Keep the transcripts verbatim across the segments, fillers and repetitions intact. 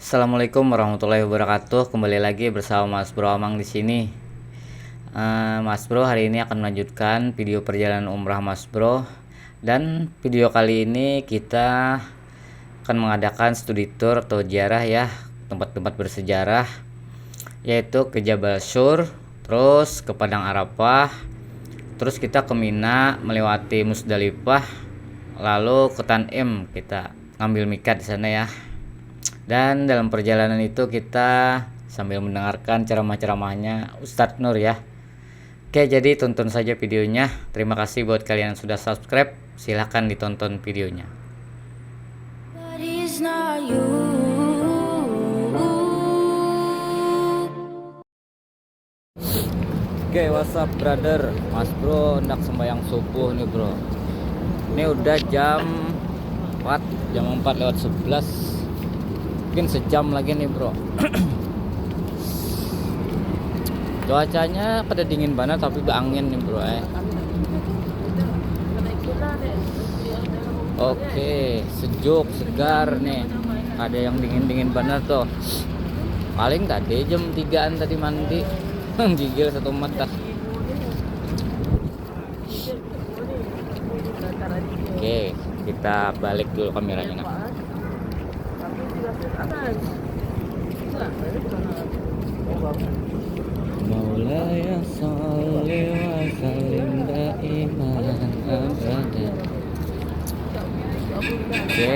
Assalamualaikum warahmatullahi wabarakatuh. Kembali lagi bersama Mas Bro Amang di sini. Eh, Mas Bro hari ini akan melanjutkan video perjalanan umrah Mas Bro. Dan video kali ini kita akan mengadakan studi tour atau ziarah ya, tempat-tempat bersejarah, yaitu ke Jabal Syur, terus ke Padang Arafah, terus kita ke Mina melewati Musdalifah, lalu ke Tan'im kita ngambil mikat di sana ya. Dan dalam perjalanan itu kita sambil mendengarkan ceramah-ceramahnya Ustadz Nur ya. Oke, jadi tonton saja videonya. Terima kasih buat kalian yang sudah subscribe. Silahkan ditonton videonya. Oke, what's up brother? Mas Bro hendak sembahyang subuh nih bro. Ini udah jam empat, jam empat lewat sebelas. Mungkin sejam lagi nih bro. Cuacanya pada dingin banget tapi berangin nih bro eh. Oke, sejuk, segar nih. Ada yang dingin-dingin banget tuh. Paling tadi jam tigaan tadi mandi. Gigil satu mata. Oke, kita balik dulu kameranya nah. Maulaya sholli wa sallim daiman abada. Oke.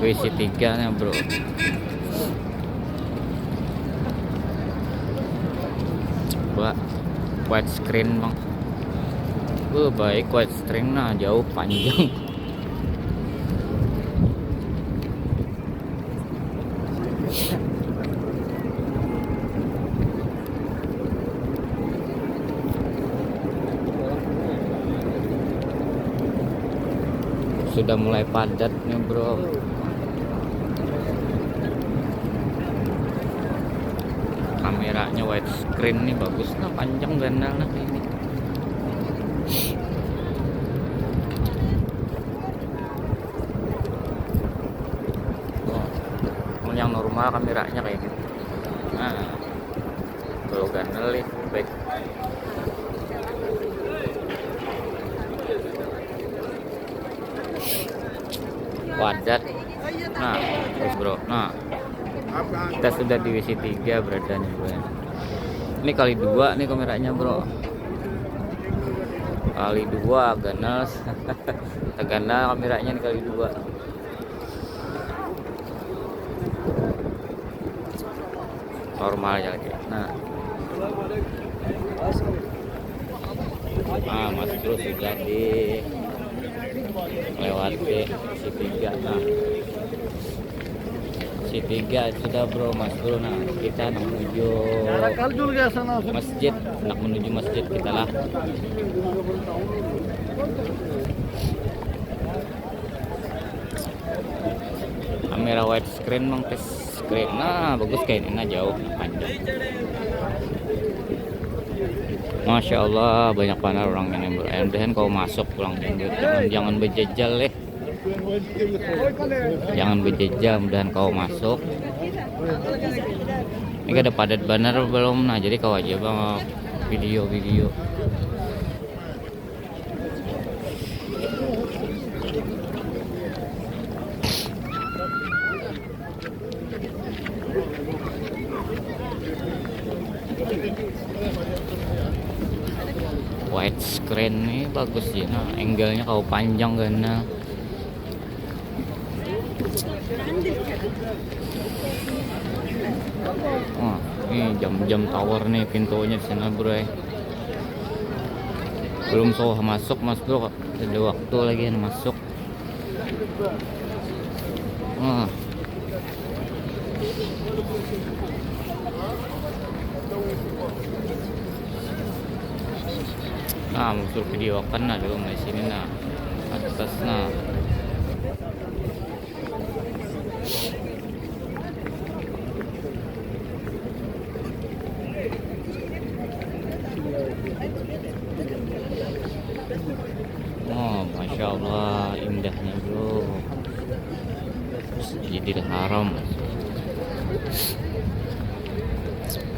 W C tiga nya bro. Wah, widescreen bang. Wah baik widescreen nah, jauh panjang. Sudah mulai padat nih bro. Kameranya widescreen nih, bagus nah, panjang ganal nah kayak ini. Oh, yang normal kameranya kayak gitu. Nah, kalau ganal nih baik. Padat. Nah, terus bro. Nah, kita sudah di W C tiga berada nih bro. Ini kali dua nih kameranya bro. Kali dua ganal. Ganal kameranya nih kali dua. Normal aja lagi. Nah. Ah, Mas Bro sudah di melewati C tiga. Nah. C tiga sudah bro, Mas Bro. Nah, kita menuju masjid, nak menuju masjid kita lah. Kamera widescreen mang tes screen. Nah, bagus kayak ini nah, jauh nah, panjang. Masya Allah, banyak banget orangnya nih bro. Mudahan kau masuk pulang, jangan, jangan bejejal deh. Jangan bejejal, mudahan kau masuk. Ini kada padat banar belum nah, jadi kau aja bang video-video. Widescreen nih bagus sih nah, angle-nya kalau panjang ganal. Wah, ini jam-jam tower nih pintunya di sana bro. Belum sawah masuk mas bro, ada waktu lagi yang masuk. Wah. Nah, muncul video akan nah dulu di sini nah. Atas nah. Oh, masya Allah, indahnya bro. Masjid Masjidil Haram.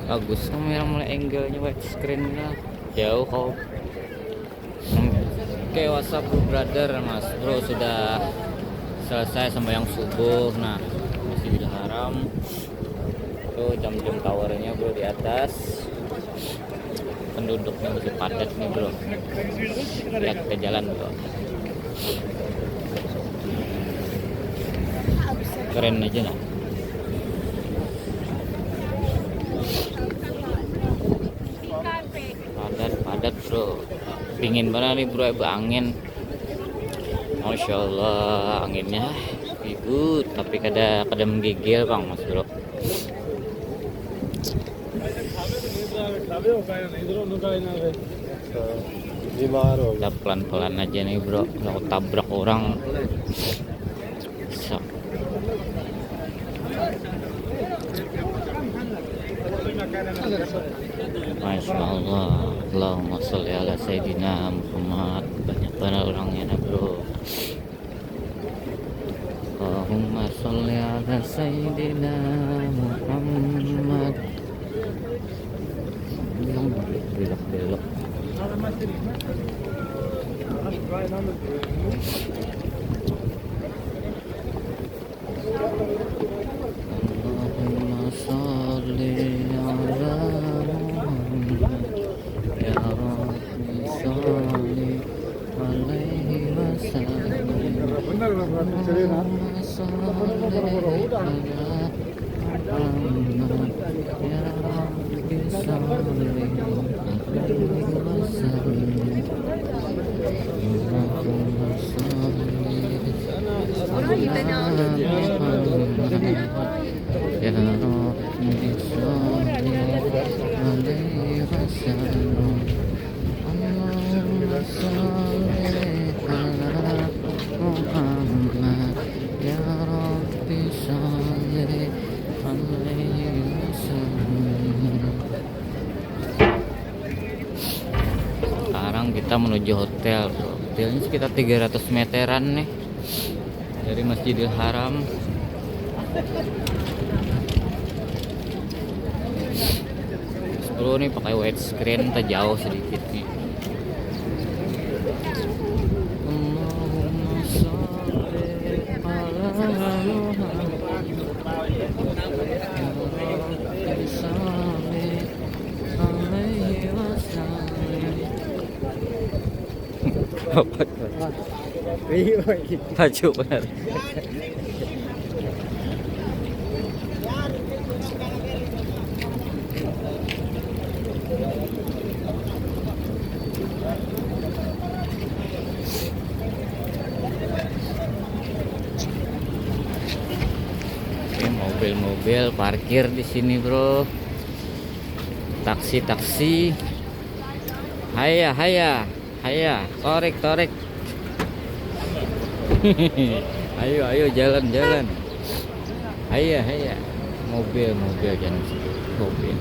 Bagus, kamera mulai angle-nya widescreen lah. Jauh kau. Oke, what's up, bro, brother, mas, bro, sudah selesai sembahyang subuh. Nah, Masjidil Haram. Tuh, jam-jam towernya, bro, di atas. Penduduknya masih padat nih, bro. Ya, kita jalan, bro. Keren aja, nah. Padat, padat, bro. Dingin banget nih, bro, ada angin. Masya Allah, anginnya ribut, tapi kada, kada menggigil, bang, mas, bro. Kita pelan-pelan aja nih, bro. Kalau tabrak orang, bisa. Masya Allah. Allahumma sholli ala Sayyidina Muhammad. Banyak banget orangnya, nah, bro. Allahumma sholli ala Sayyidina Muhammad. Belok, belok, belok. Allahumma sholli ala Muhammad. Ya Rabbi, sholli alaihi wasallim. Allahumma sholli ala Muhammad. Ya Rabbi, sholli alaihi wasallim. Allahumma sholli ala Muhammad. Ya Rabbi, sholli alaihi wasallim. Allahumma sholli ala Muhammad. Ya Rabbi, sholli alaihi wasallim. Sekarang kita menuju hotel, bro. Hotelnya sekitar tiga ratus meteran nih dari Masjidil Haram. Bro, nih pakai widescreen, terjauh sedikit nih. Allahumma sholli ala Muhammad. Rabbi sholli alaihi wasallim. Apa? Iya, iya. Tajuk benar. Oke, mobil-mobil parkir di sini, bro. Taksi, taksi. Haya, haya, haya. Torik, torik. Ayo, ayo, jalan, jalan. Haya, haya. Mobil, mobil, jangan mobil.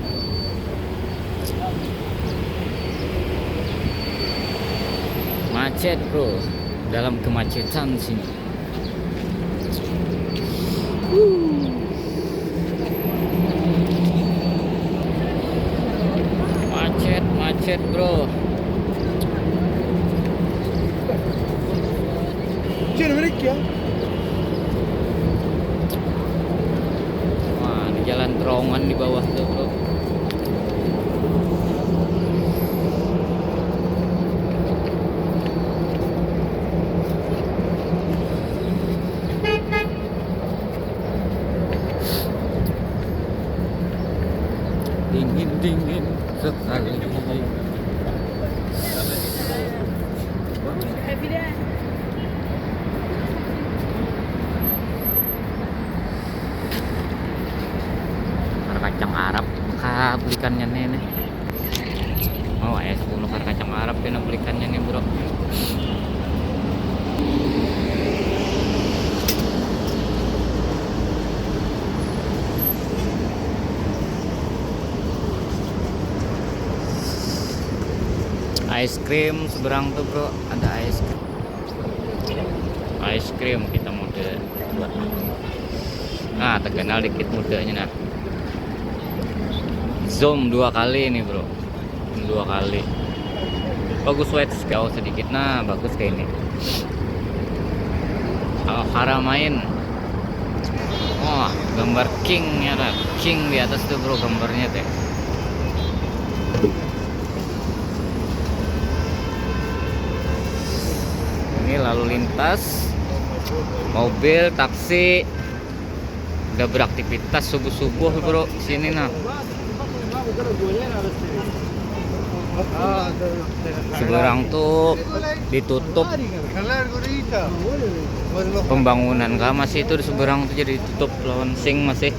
Macet, bro. Dalam kemacetan sini. Macet, macet, bro. Cina milik ya. Wah, ini jalan terowongan di bawah tuh, bro. Dingin, dingin sekali. Nukar kacang Arab, kah, bulikannya nih, nih. Mau ya, aku nukar kacang Arab, kena bulikannya nih, bro. Ice cream seberang tuh, bro, ada ice cream. Ice cream kita mau ke buat. Nah, terkenal dikit mudanya, nah. Zoom dua kali ini, bro. Dua kali. Bagus, wait, jauh sedikit. Nah, bagus kayak ini. Al Haramain. Wah, gambar king ya, nah. King di atas tuh, bro, gambarnya teh. Ini lalu lintas, mobil, taksi, udah beraktivitas subuh-subuh, bro, sini, nah. Seberang tuh ditutup pembangunan kah, masih itu di seberang tuh jadi ditutup lawan sing masih.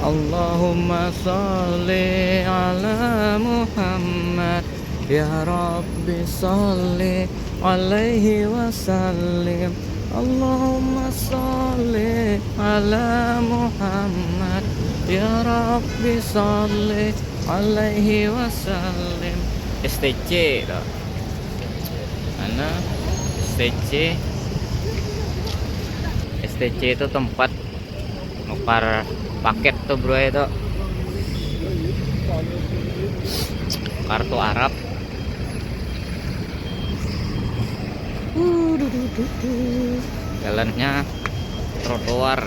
Allahumma shalli ala Muhammad, ya Rabbi shalli alaihi wasallim. Allahumma shalli ala Muhammad, ya Rabbi shalli alaihi wasallim. S T C tuh. Mana? S T C. S T C itu tempat nukar paket tuh, bro, itu. Kartu Arab. Jalannya trotoar.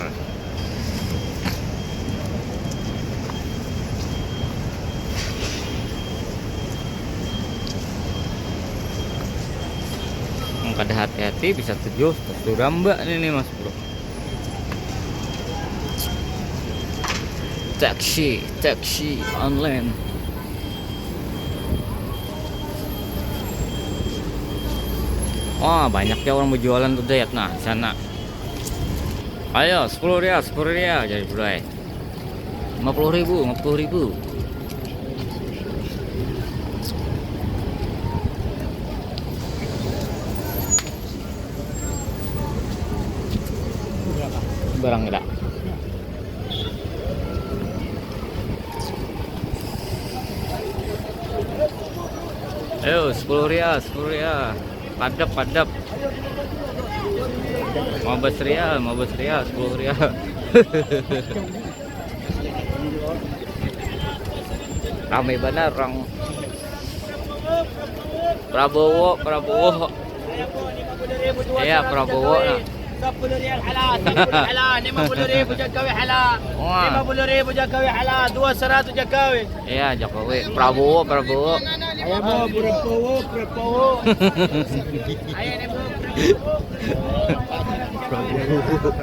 Mun kada hati-hati bisa tujuh, sudah mbak ini, Mas Bro. Taksi, taksi online. Wah, banyak ya orang berjualan tuh, Dayat. Nah, di sana. Ayo, sepuluh rial, sepuluh rial, jadi, bro. Lima puluh ribu, lima puluh ribu. Barang kita. Ayo, sepuluh rial, sepuluh rial. Padep, padep. Lima belas rial, lima belas rial, sepuluh rial. Rame banar orang. Prabowo, Prabowo. Iya, Prabowo, nah. Sepuluh rial halal, sepuluh halal, lima puluh ribu Jokowi halal. Wah. Lima puluh ribu Jokowi halal, dua seratus Jokowi. Iya, Jokowi. Prabowo, Prabowo. Ayo, mau Prabowo, Prabowo. Ayo, ini mau Prabowo.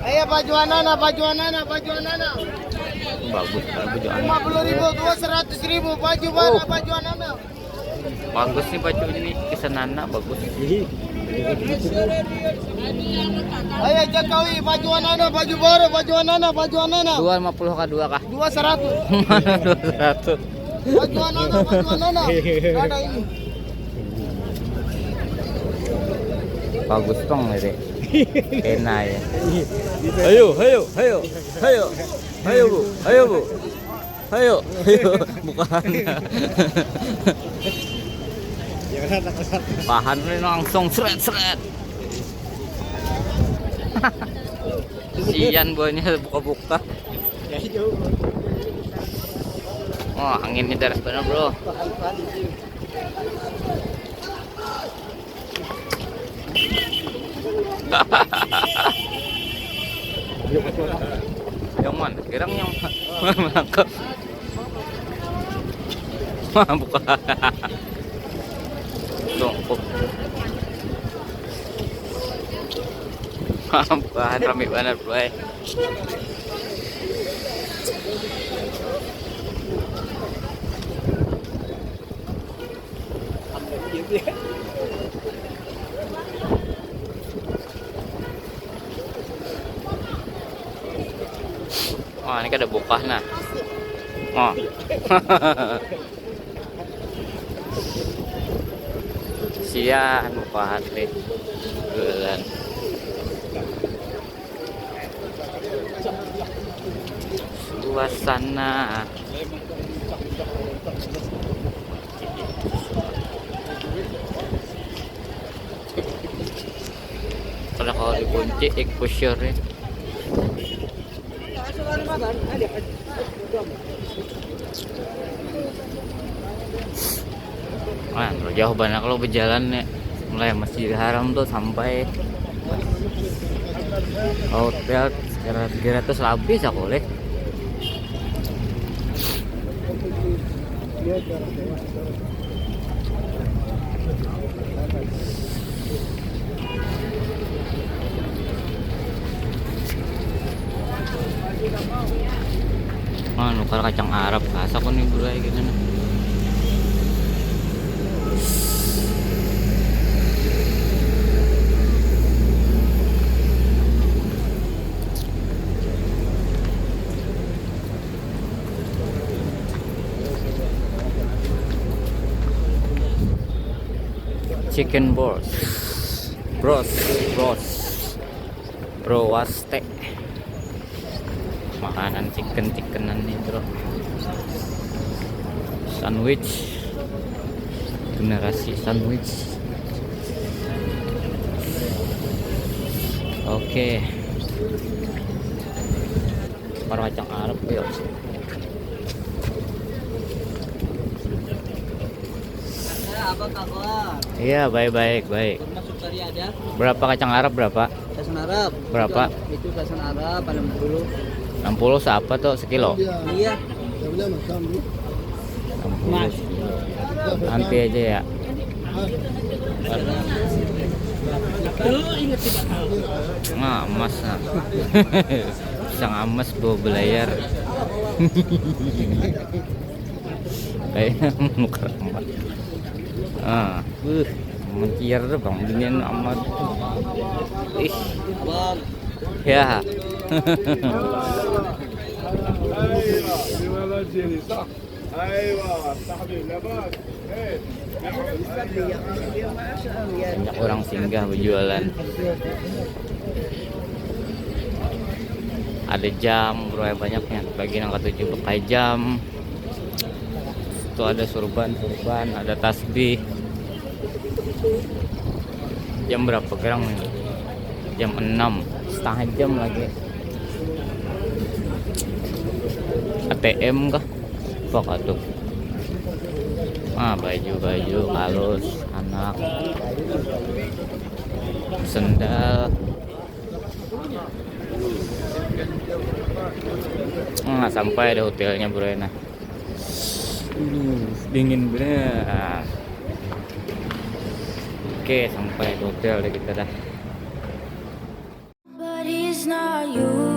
Ayo, pajuanana, pajuanana, pajuanana. Bagus, kalau pajuanana. Lima puluh ribu, dua seratus ribu, paju mana, pajuanana. Bagus nih pajunya nih, kesenana bagus. Ayo Jokowi, pajuanana, paju baru, pajuanana, pajuanana. Dua lima puluh kah, dua kah? Dua seratus. Dua seratus. Pajuanana, pajuanana. Ada ini. Bagus pang ini. Kena ya. Ayo, ayo, ayo, ayo, ayo bu, ayo bu, ayo, ayo, bukahan. Bukahan ini langsung seret, seret. Sian buahnya buka-buka. Wah, anginnya deras benar, bro. Yang mana? Gerang yang mana? Menangkap. Wah, buka. Dongkok. Wah, bukaan rame banar, bro, eh. Wah, ini kada bukah nah. Oh. Sian bukah nih. Bulan. Suasana. Kada kawa dikunci exposure-nya. Nah, jauh banget kalau berjalan ya. Mulai Masjidil Haram tuh sampai hotel sekitar tiga ratus lebih sakulih. Wah, nukar kacang Arab, asa aku nih burai gitu nah. Chicken bros, bros, bros, browaste. Makanan chicken chickenan nih bro. Sandwich, generasi sandwich. Oke. Para kacang Arab ya. Apa kabar? Iya, baik, baik, baik. Kurma sukari ada? Berapa kacang Arab berapa? Sasan Arab. Berapa? Itu sasan Arab enam puluh. Enam puluh seapa tuh sekilo? Iya. Enam puluh. Nanti aja ya. Nah, emas nah. Sang emas bawa belayar. Kayak nukar emas. Ah, uh, menciar tuh bang, dingin amat. Ih, Abang. Ya. Banyak orang singgah berjualan. Ada jam, berapa banyaknya? Bagi nang katuju pakai jam. Itu ada surban, surban, ada tasbih. Jam berapa gerang ini? Jam enam, setengah jam lagi. A T M kah? Fuck atuh. Ah, baju-baju halus anak. Sendal. Nah, sampai ada hotelnya bro nah. Aduh, dingin bener. Oke, sampai hotel deh kita dah. But he's not you.